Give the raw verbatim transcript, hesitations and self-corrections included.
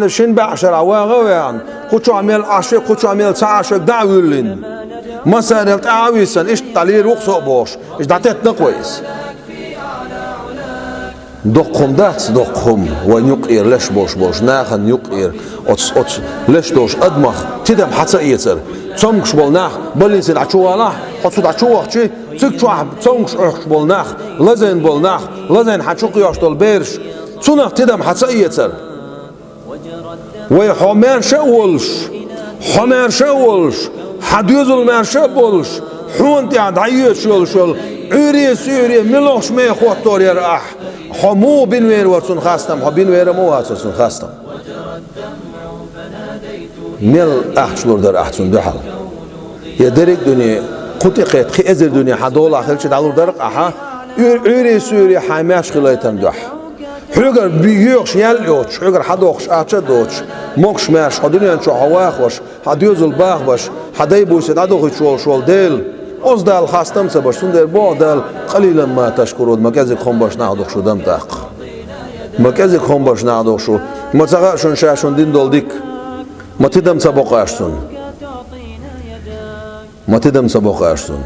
Шин баьӀ шарахь вагӀа а ваьхьна, кху чохь мел Ӏаш, кху чохь мел ца Ӏаш дӀа а вуьллина. Массарел тӀаьхьа а виссина, иштта дӀалийра ву-кх со а бохуш, иштта дӀатеттина-кх вай иза. Доккха хӀума дац, доккха хӀума, вайн юккъера леш болуш болчу нахана юккъера, оцу, оцу леш долчу адамах тидам хьан ца эцар. Цомгуш болу нах, больницина дӀа чу валахь, хьо цу дӀа чу вахчи, цига чохь цомгуш Ӏохкуш болу нах, лазийна болу нах, лазийна хьан чу кхоьхьуш долу бераш, цунах тидам хьан ца эцар. Вай хьо маьрша а волуш, хьо маьрша а волуш, хьан доьзал маьрша а болуш, хьуна тӀехь дӀайоьдуш йолуш йолу Ӏуьйре-суьйре, милохуш мехь хӀоттор яра ахь. Хьо муха бина вер вара цунна хастам, хьо бина вер а ма вацара цунна хастам. Мел ахча лур дара ахь цунна дуьхьал? Я дерриг а дуьне, кху тӀе кхетта, кхин эзар дуьне хьан долахь хилча, дӀалур дара-кх ахьа, Ӏуьйр-, Ӏуьйре-суьйре хьайн маьрша хилийтарна дуьхьа. Хьоьгара би-, йоьхуш ял а йоцуш, хьоьгара хьан дохуш ахча а доцуш, могуш-маьрша хьо дуьнен чохь хьо вахош, хьан доьзал бахбаш, хьан дай-буьйса дӀадохуьйтуш волуш волу Дела, оцу Далла хастам ца беш, цундела боху Дала, къалилан ма ташкурун, ма кӀезиг хӀума беш нах ду-кх шу дам тӀаккха. Ма кӀезиг хӀума беш нах ду-кх шу, ма ца хаьа шуна ша шуна дина долу дика, ма тидам ца бо-кх аш цунна. Ма тидам ца бо-кх аш цунна.